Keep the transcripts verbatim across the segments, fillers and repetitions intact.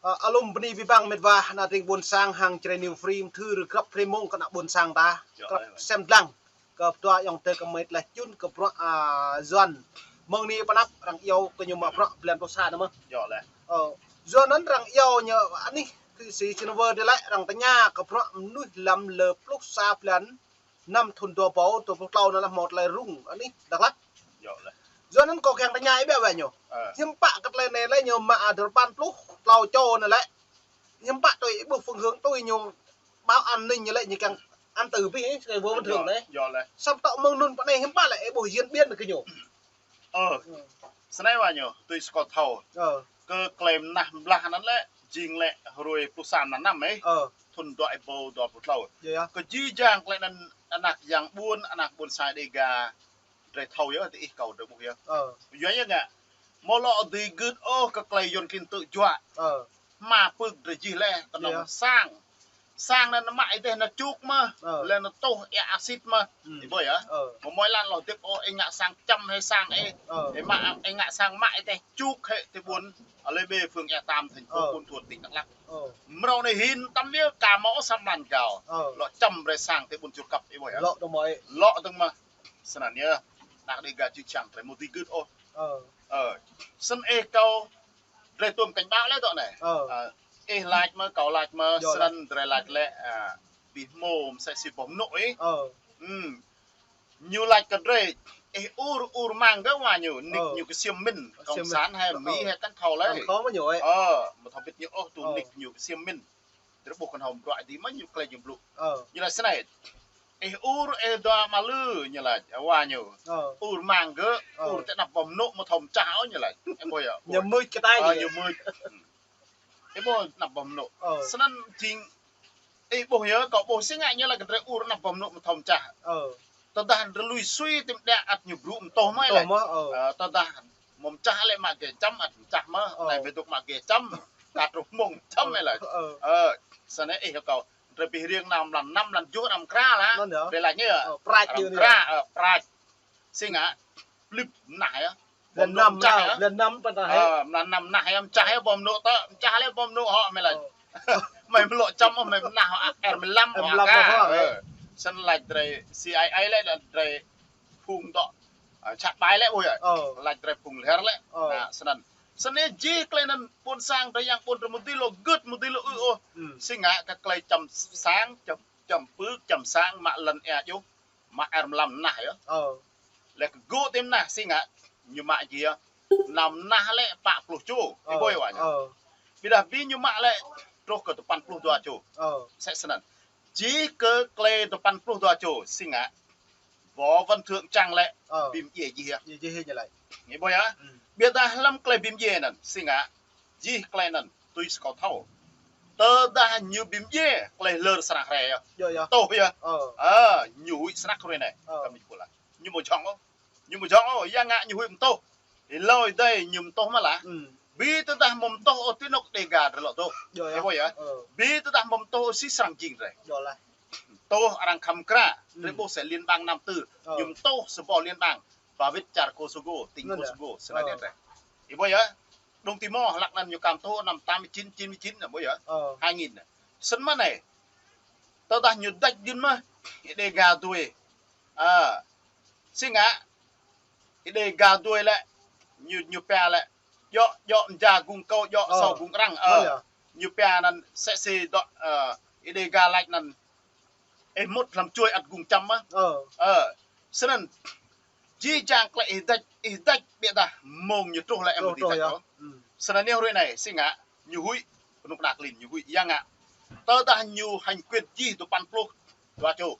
Ơ, alum bơni abih bang met wa, ană tring ƀuôn sang hăng Jrai New Free, mthưr grăp rơmông kơ ană ƀuôn sang ta. Grăp sem lăng. Kơ pơtô ayŏng adơi kơ met leh čun kơ bruă, a, Yuan. Mơ̆ng anai pơ anăp arăng iâu kơ ñu mă bruă blan pluh sa anŭn mơ̆n. Ơ, Yuan anŭn arăng iâu ñu anih, thụy sĩ Geneva dih lĕ arăng tơña kơ bruă mơnuih lăm lơ pluh sa blan năm thŭn dua rơbâo dua pluh klâo anŭn lah mơ̆ tơlơi rŭng anih Dak Lak. Yuan anŭn kâo kiăng tơña ih biă wĕ ñu. Hiư̆m pă kơ tơlơi anai lĕ ñu mă dua rơpăn pluh klâo čô anŭn lĕ. Hiư̆m pă tui ih ƀuh phương hướng tui ñu báo an ninh ñu lĕ ñu kiăng ăn từ bi, cái vô bình thường đấy. Samơ̆ tŏ mơ̆ng anŭn pơ anai hiư̆m pă lĕ ih ƀuh diễn biến kơ ñu. Ơ, snei wa ñu, tui sơkŏ thâo. Kơ tơlơi mơnah blah anŭn lĕ, jing lĕ hrơi pluh sa mlan năm ih. Thŭn dua rơbâo dua pluh klâo. Kơ jih jang tơlơi anŭn ană yang ƀuôn, ană ƀuôn sang Dêga, drei thâo yơh, tơ ih kâo drei ƀuh yơh. Yua yơh ngă. Mơ̆ lŏ dưi gưt ôh kơ tơlơi Yuan klin tŭ juă. Hmua pưk drei jih leh, tơnŏng sang. Sang anŭn mă ih teh anŭn čuk mơ̆, leh anŭn tuh ia acid mơ̆. Ih ƀuh yơh. Mơ̆ mơi lăn lŏ dĭp ôh, ih ngă sang čăm hĕ sang ih. Ih mă, ih ngă sang mă ih teh čuk hĕ ti ƀuôn, a lĕ bê phường Ia Tam, thành phố Buôn Thuột, tỉnh Đắk Lắk. Mrâo anai hin tăm yơh, ka mâo sa mlan gao. Lŏ čăm brơi sang ti ƀuôn Čur Kăp, ih ƀuh yơh. Lŏ dơ̆ng mơ̆. Lŏ dơ̆ng mơ̆. Snăn yơh, ană Dêga čư̆ čhiăng drei mơ̆ dưi gưt ôh. Ơ, snăn ih kâo drei tuôm cảnh báo leh tŏ anai. Ơ, ih lač mơ̆, kâo lač mơ̆, snăn drei lač lĕ, a, bi hmô msĕ si boh mơnŭ ih. Ñu lač kơ drei, ih ur, ur mang gơ̆ wa ñu, nik ñu ksiêm mĭn, cộng sản hĕ, Mi hĕ, kăn thâo leh. Ơ, mơ̆ thâo bĭt ñu ôh, tui nik ñu ksiêm mĭn. Drei ƀuh kơ hơm bruă dih mơ̆ ñu klei ñu blŭ. Ñu lač snei. Ih ur, ih dua mă lư, ñu lač, wa ñu. Ur mang gơ̆, ur tơ anăp boh mơnŭ mơ̆ thâo mčah ôh, ñu lač. Ih ƀuh yơh. Ñu mưč kơ tai ñu. Ñu mưč. Ih ƀuh anăp boh mơnŭ. Snăn jing, ih ƀuh yơh, kâo ƀuh si ngă ñu lač kơ drei ur anăp boh mơnŭ mơ̆ thâo mčah. Tơdah drei lui sui ti mđiă ăt ñu brŭ mtuh mơ̆ ih lač. Tơdah mơ̆ mčah lĕ mă gê čăm ăt mčah mơ̆. Anai ƀu dŏ mă gê čăm. Ka truh mông čăm ih lač. Ơ, snei ih kâo. Drei bi hriêng nao mlan năm, mlan tơjuh anăm mkra lah. Drei lač ñu. Prăč ñu. Mkra, ơ, prăč. Si ngă, plip mnah yơh. Mlan năm mčah yơh. Mlan năm mnah yơh, mčah yơh, boh mơnŭ tơ, mčah lĕ boh mơnŭ hŏ mơi lač. Mơi mlŏ čăm, mơi mnah hŏ, R mười lăm hŏ. Snăn lač drei C I A lĕ, drei phung dŏ, a, čăt ƀai lĕ ƀuh yơh. Lač drei phung lher lĕ. Anăn, snăn. Snăn jih tơlơi anŭn ƀuôn sang drei yang ƀuôn drei mơ̆ dưi lŏ gưt, mơ̆ dưi lŏ ư ôh. Si ngă kơ tơlơi čăm sang, čăm, čăm pưk, čăm sang, mă lăn ia juh, mă R mlam mnah yơh. Leh kơ gŭ ti mnah si ngă, ñu mă jih yơh. Mlam mnah lĕ pă pluh čô, ih ƀuh yơh wa ñu. Ƀiădah bi ñu mă lĕ truh kơ dua păn pluh dua čô. Msĕ snăn. Jih kơ tơlơi dua păn pluh dua čô, si ngă. Võ Văn Thượng čang lĕ, bi mdjiê jih yơh. Ih ƀuh yơh. Ƀiădah hlăm tơlơi bi mdjiê anăn, si ngă. Jih tơlơi anăn, tui sơkâo thâo. Tơdah ñu bi mdjiê, tơlơi lơr srăng hriê yơh. Tuh yơh. Ơ, ñu huĭ snăk hruê anai. Kơ mĭt pula. Ñu mơ̆ jhŏng ôh. Ñu mơ̆ jhŏng ôh, ya ngă ñu huĭ mtuh. Ih lơi dai ñu mtuh mơ̆ lah. Bi tơdah mơ̆ mtuh ôh ti anôk Dêga drei lŏ tuh. Ih ƀuh yơh. Bi tơdah mơ̆ mtuh ôh si srăng jing drei. Tuh arăng khăm mkra. Drei ƀuh sa liên bang năm tư. Ñu mtuh sa boh liên bang. Ba wĭt čar Kosovo, tỉnh Kosovo, snăn drei. Ih ƀuh yơh. Đông Timor, hlăk anăn ñu kăm tuh năm tám mươi chín, chín mươi chín, ih ƀuh yơh. Hai nghìn. Snăn mơ̆ anai. Tơdah ñu đač gin mơ̆, ih Dêga dui. A, si ngă, ih Dêga dui lĕ, ñu, ñu pia lĕ, djŏ, djŏ mja gung kâo, djŏ asâo gung arăng, ơ. Ñu pia anăn msĕ si dŏ, ơ, ih Dêga lač anăn, ih mŭt hlăm čuê ăt gung čăm mơ̆. Ơ, snăn, jih jang tơlơi ih đač, ih đač ƀiădah mông ñu truh lĕ em mơ̆ dưi đač ôh. Snăn anai hruê anai, si ngă, ñu huĭ, kơnuk kơna klin ñu huĭ, ya ngă. Tơdah ñu hành quyết jih dua păn pluh dua čô.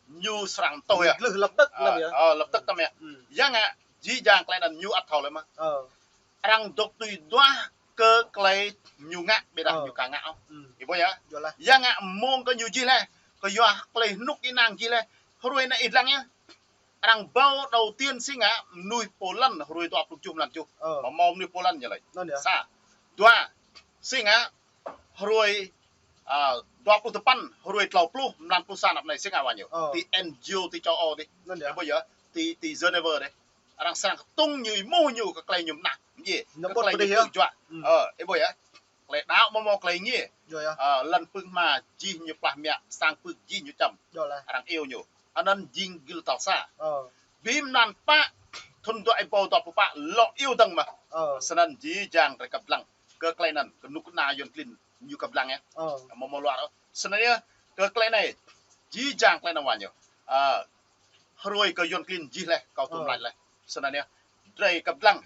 Ñu srăng tuh yơh. Glưh lập tức, ơ, lập tức tăm yơh. Ya ngă, jih jang tơlơi anăn ñu ăt thâo lĕ mơ̆. Arăng dŏ tui duah kơ tơlơi ñu ngă, ƀiădah ñu ka ngă ôh. Ih ƀuh yơh. Ya ngă mông kơ ñu jih leh, kơ yua tơlơi hnŭk ih năng jih leh. Hruê anai ih dlăng yơh. Arăng bâo đầu tiên si ngă mơnuih Poland hruê dua pluh tơjuh mlan tơjuh. Mơ̆ mâo mơnuih Poland ñu lač. Sa. Dua. Si ngă hruê, a, dua pluh dua păn, hruê tlâo pluh, mlan pluh sa anăp anai si ngă wa ñu. Ti N G O ti châu Âu dih. Ih ƀuh yơh, ti, ti Geneva dih. Arăng srăng kơtung ñu êmuh ñu kơ tơlơi ñu mnah. Mdjiê. Kơ tơlơi ñu tŭ juă. Ơ, ih ƀuh yơh. Klei đaŏ mơ̆ mơ̆ klei ngiê. Yơh, yơh. Ơ, lŏn pưk hma jih ñu plah mă, sang pưk jih ñu čăm. Yơh lah. Arăng iâu ñu. Anăn jing gil tal sa. Ơ. Bi mơnăn pă thŭn dua êbâo dua pluh pă lŏ iâu dơ̆ng mơ̆. Ơ. Snăn jih jang drei kăp dlăng. Kơ klei anăn, kơ nuk na Yuăn klin ñu kăp dlăng yơh. Ơ. Mơ̆ mơ̆ luar. Snăn yơh, kơ klei anei, jih jang klei anăn wa ñu. Ơ, hruê kơ Yuăn klin jih leh, kâo tŭ mlai leh. Snăn yơh, drei kăp dlăng.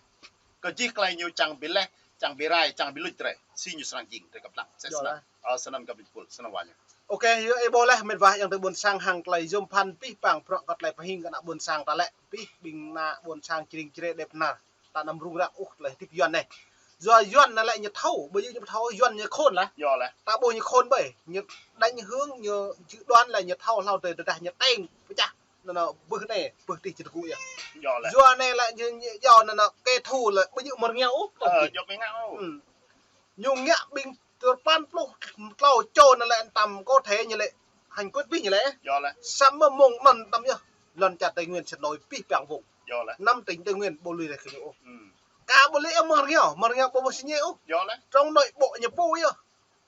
Kơ jih klei ñu čang bi leh, čang bi rai, čang bi luč drei. Si ñu srăng jing, drei kăp dlăng. Sĕ snăn. Ơ, snăn kơ bi pul, snăn wa ñu. Ôkê, yơh ih ƀuh leh, mĭt wa, yang tơ ƀuôn sang hăng klei yôm phăn pih pang prŏ kơ klei pơhing kơ ană ƀuôn sang ta lĕ. Pih ƀing ană ƀuôn sang čring čre đep nar. Ta năm rung răng ôh klei tip Yuăn anei. Yua Yuăn anei lĕ ñu thâo, ƀu djơ̆ ñu thâo Yuăn ñu khôn lah. Yơh lah. Ta ƀuh ñu khôn ƀai, ñu đánh hướng, ñu dự đoán lĕ ñu thâo hlâo tơdah ñu teng pơčah. Anăn, anăn, bưh anei, bưh tih či tơgŭ yơh. Yơh lah. Yua anei lĕ ñu, ñu, yua anăn, anăn, kẻ thù lĕ ƀu djơ̆ mơ̆ rơngiao ôh. Ơ, jŏk ƀu ngă ôh. Ñu ngă ƀing tơpăn pluh tlâo čô anăn lĕ tăm có thể ñu lĕ hành quyết ƀing ñu lĕ. Yơh lah. Samơ̆ mơ̆ng anăn tăm yơh. Lŏn čar Tây Nguyên sĭt nôi pih pang vùng. Yơh lah. Năm tỉnh Tây Nguyên ƀu lui reh kơ ñu ôh. Ka ƀu lĕ mơ̆ rơngiao, mơ̆ rơngiao ƀu mơ̆ si ñe ôh. Yơh lah. Trong nội bộ ñu pô yơh.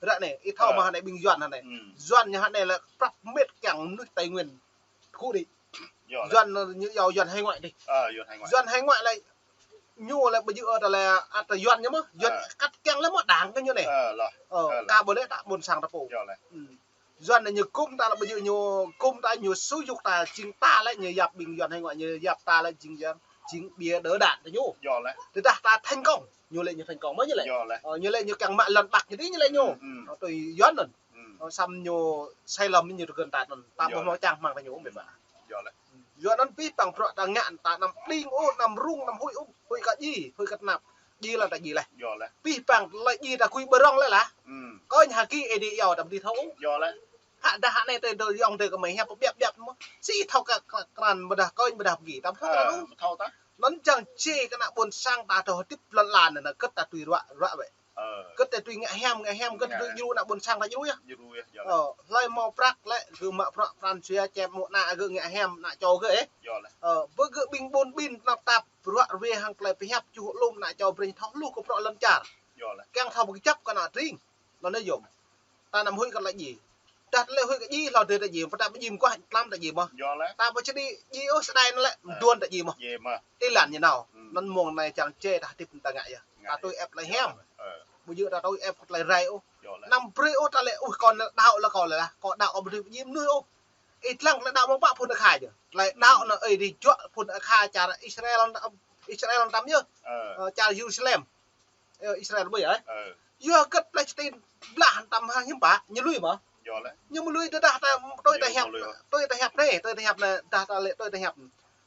Ră anei, ih thâo mơ̆ hơnei ƀing Yuăn hơnei. Yuăn ñu hơnei lĕ prăp mĕt kiăng mơnuih Tây Nguyên. Kŭ đĭ. Yơh lah. Yuăn ñu yua Yuăn hải ngoại đĭ. Ơ, Yuăn hải ngoại. Yuăn hải ngoại lĕ ñu lĕ ƀu djơ̆ ơ ta lĕ ăt Yuăn ñu mơ̆. Yuăn cắt kiăng lĕ mơ̆ đảng kơ ñu anei. Ơ, lah. Ơ, ka ƀu lĕ ta ƀuôn sang ta pô. Yơh lah. Yuăn anei ñu gŭm ta lĕ ƀu djơ̆ ñu gŭm ta ñu xúi giục ta jing ta lĕ ñu yap ƀing Yuăn hải ngoại ñu yap ta lĕ jing Yuăn jing bia đỡ đạn ta ñu. Yơh lah. Tơdah ta thành công, ñu lĕ ñu thành công mơ̆ ñu lĕ. Yơh lah. Ơ, ñu lĕ ñu kiăng mă lŏn Bắc ñu đĭ ñu lĕ ñu. Ơ, tui Yuăn anăn. Ơ, samơ̆ ñu sai lầm ñu tơgŭn ta anăn. Ta ƀuh mơ̆ čang hmăng ta ñu mĭt wa. Yơh lah. Yua anăn pih pang prŏ ta ngă ta năm pling ôh, năm rung, năm huĭ ôh, huĭ kơ dji, huĭ kơ tơnap. Dji lăn ta dji leh. Yơh lah. Pih pang lĕ dji ta kui ƀơrŏng lĕ lah. Kơ ñu hơki ê đĭ yua ta ƀu dưi thâo. Yơh lah. Hă dah hă anei tơ dơ yŏng tơ kơ mơi hiăp ƀiăp ƀiăp mơ̆. Si thâo kơ kran ƀơdah kơ ƀơdah pơgi. Ta ƀu thâo ôh. Ƀu thâo ta. Anăn jang čê kơ ană ƀuôn sang ta thâo tip lŏn lan anăn kơ ta tui ruă, ruă wĕ. Ơ. Kơ ta tui ngă hiam, ngă hiam, kơ ta tui djru ană ƀuôn sang ta djru yơh. Djru yơh, yơh. Ơ, hlơi mâo prăk lĕ, gơ̆ mă prăk pran sua čem mơ̆ ană gơ̆ ngă hiam, ană čô gơ̆ ê. Yơh lah. Ơ, ƀơ gơ̆ ƀing ƀun ƀin tơnap tap, ruă rwe hăng klei pơhiăp čuh lŏm ană čô brei thâo hluh kơ prŏ lŏn čar. Yơh lah. Kiăng thâo pơkơjăp kơ ană tring. Anăn yơh yôm. Ta năm huĭ kơ lĕ dji. Dah lĕ huĭ kơ dji, hlâo dê ta dji, pơtă ƀu djim kuah, tlam ta dji mơ̆. Yơh lah. Ta ƀu čơđi dji ôh, sơđai anăn lĕ, duôn ta dji mơ̆. Dji mơ̆. Ih lăn ñu nao. Anăn mơ̆ng anei čang čê ta tip ta ngă yơh. Ta tui ĕp klei hiam. Ơ. Ƀu djơ̆ ta tui ĕp klei rai ôh. Yơh lah. Năm brei ôh ta lĕ, ôh, kâo anăn đaŏ lah kâo lĕ lah. Kâo đaŏ kâo ƀu dưi ƀu djim mơnuih ôh. Ih lăng klei đaŏ mơ̆ng pă phŭn akha yơh. Klei đaŏ anăn ơi dih juă phŭn akha čar Israel, Israel tăm yơh. Ơ. Ơ, čar Jerusalem. Ơ, Israel ƀơi ơi. Ơ. Yua kơ Palestine blah tăm hăng hiư̆m pă, ñu lui mơ̆. Yơh lah. Ñu mơ̆ lui tơdah ta, tui ta hiăp, tui ta hiăp anei, tui ta hiăp anei, dah ta lĕ, tui ta hiăp.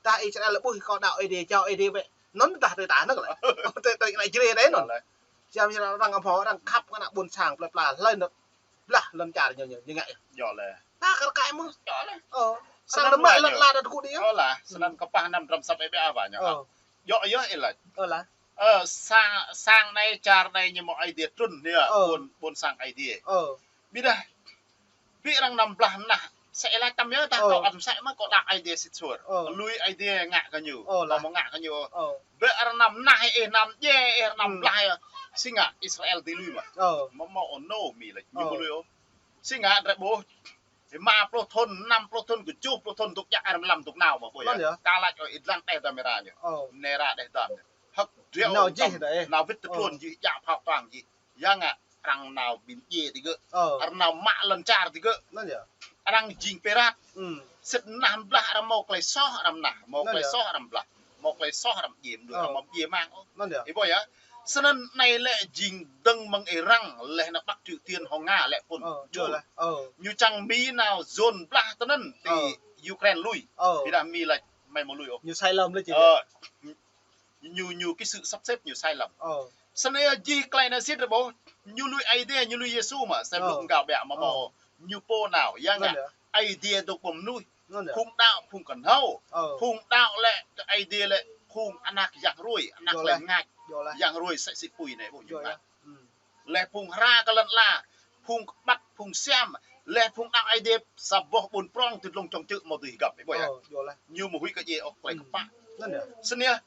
Dah Israel lĕ ƀuh kâo đaŏ Ơi Adai, čao Ơi Adai wĕ. Anăn dah tui ta anăn lĕ. Tui, tui ană Jrai anei anăn. Yơh lah. Čăm ñu arăng amhô, arăng khăp kơ ană ƀuôn sang, pla pla, hlơi anăn blah lŏn čar ñu, ñu, ñu ngă yơh. Yơh lah. Ta kar kaĭ mơ̆. Yơh lah. Ơ. Snăn arăng mă lŏn ñu. Lăn ta tơgŭ đĭ yơh. Yơh lah. Snăn kơpah năm trăm săp ĕp ƀiă wa ñu. Ơ. Yơh, yơh, ih lač. Ơ lah. Ơ, sang, sang anei, čar anei ñu mâo Aê Diê trŭn anei, ơ, ƀuôn, ƀuôn sang Aê Diê. Ơ. Ƀiădah, ƀiădah arăng năm blah nah, sĕ lač tăm yơh, dah kâo ăt sĕ mơ̆ kâo đaŏ Aê Diê sĭt suôr. Ơ. Lui Aê Diê ngă kơ ñu, ơ, kâo mơ̆ ngă kơ ñu. Ơ. Ƀiădah arăng năm nah, ih năm djai, ih arăng năm blah yơh. Si ngă Israel dưi lui mơ̆. Ơ. Mơ̆ mâo ôh nô mi lač, ñu ƀu lui ôh. Si ngă drei ƀuh, rơma pluh thŭn, năm pluh thŭn, kơ tơjuh pluh thŭn dôk djă arăng lăm dôk nao mơ̆ ƀuh yơh. Yơh. Ta lač ơ ih lăng đeh dam mơra ñu. Ơ. Mơra đeh dam ñu. Hơ̆k driâo nao jih tam, đeh. Nao wĭt tơtluôn jih djă phao toang jih. Yua ngă arăng nao ƀing djai ti gơ̆. Ơ. Arăng nao mă lŏn čar ti gơ̆. Anăn yơh. Arăng jing pirat. Sĭt nah blah arăng mâo klei soh arăng nah, mâo klei soh arăng blah. Mâo klei soh arăng djai mơnuih, arăng mâo djai mang ôh. Anăn yơh. Ih ƀuh yơh. Snăn anei lĕ jing dơ̆ng mơ̆ng Iran, leh anăn Bắc Triều Tiên hŏng Nga lĕ phŭn. Ơ, yơh lah. Ơ. Ñu čang Mi nao dŏn blah tơ anăn ti Ukraine lui. Ơ. Ƀiădah Mi lač mơi mâo lui ôh. Ñu sai lầm lĕ či. Ơ. Ñu, ñu cái sự sắp xếp ñu sai lầm. Ơ. Snăn yơh jih klei anăn sĭt drei ƀuh. Ñu lui Aê Diê, ñu lui Yêsu mơ̆, sĕ blŭ mgao ƀiă mơ̆ mâo. Ñu pô nao, yua ngă Aê Diê dôk ƀơi mơnuih. Phung đaŏ, phung kơnhâo. Ơ. Phung đaŏ lĕ, kơ Aê Diê lĕ, phung anak yang hruê, anak lĕ ngă. Yang hruê sĕ si pui anei, ƀuh ñu ngă. Leh phung hra kơ lŏn ala, phung kơƀăt, phung siam, leh phung đaŏ Aê Diê sa boh ƀuôn prŏng ti dlông čŏng čư̆ mâo dưi hơgăp, ih ƀuh yơh. Ơ, yơh lah. Ñu mơ̆ huĭ kơ djai ôh klei kơpă. Anăn yơh. Snăn yơh,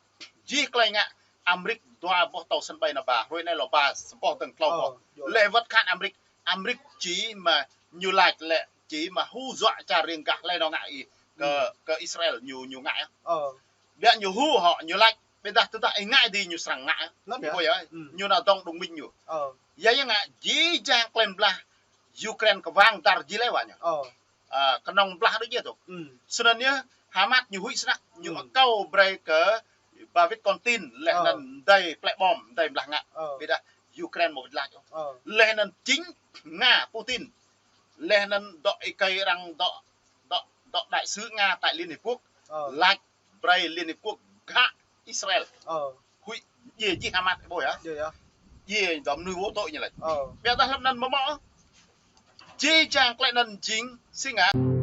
jih klei ngă, Amrik dua boh tàu sân bay nao ba, hrơi anai lŏ ba, sa boh dơ̆ng klâo boh. Laih wơ̆t khan Amrik, Amrik či mă ñu lač lĕ či mă hu dọa čar riêng gah laih nao ngă ih kơ, kơ Israel ñu, ñu ngă. Biă ñu hu hŏ, ñu lač, ƀiădah tơdah ih ngă dih ñu srăng ngă. Ih ƀuh yơh, ñu nao dŏng đồng minh ñu. Yua ya ngă jih jang klei blah Ukraine kwang dar jih laih wa ñu. Ơ, kơnơ̆ng blah đôč yơh tŭ. Snăn yơh, Hamas ñu huĭ snăk, ñu akâo brei kơ ba wĭt kon tin, laih anŭn mdei plĕ bom, mdei blah ngă. Ƀiădah Ukraine mơ̆ wĭt lač ôh. Laih anŭn chính Nga Putin. Laih anŭn dŏ êkei arăng dŏ, dŏ, dŏ đại sứ Nga tại Liên Hiệp Quốc. Lač brei Liên Hiệp Quốc ghă Israel. Huĭ, djiê jih Hamas ƀuh yơh. Djiê dŏ mơnuih vô tội ñu lač. Ƀiădah hlăm anŭn mơ̆ mơ̆. Jih jang klei anŭn jing si ngă.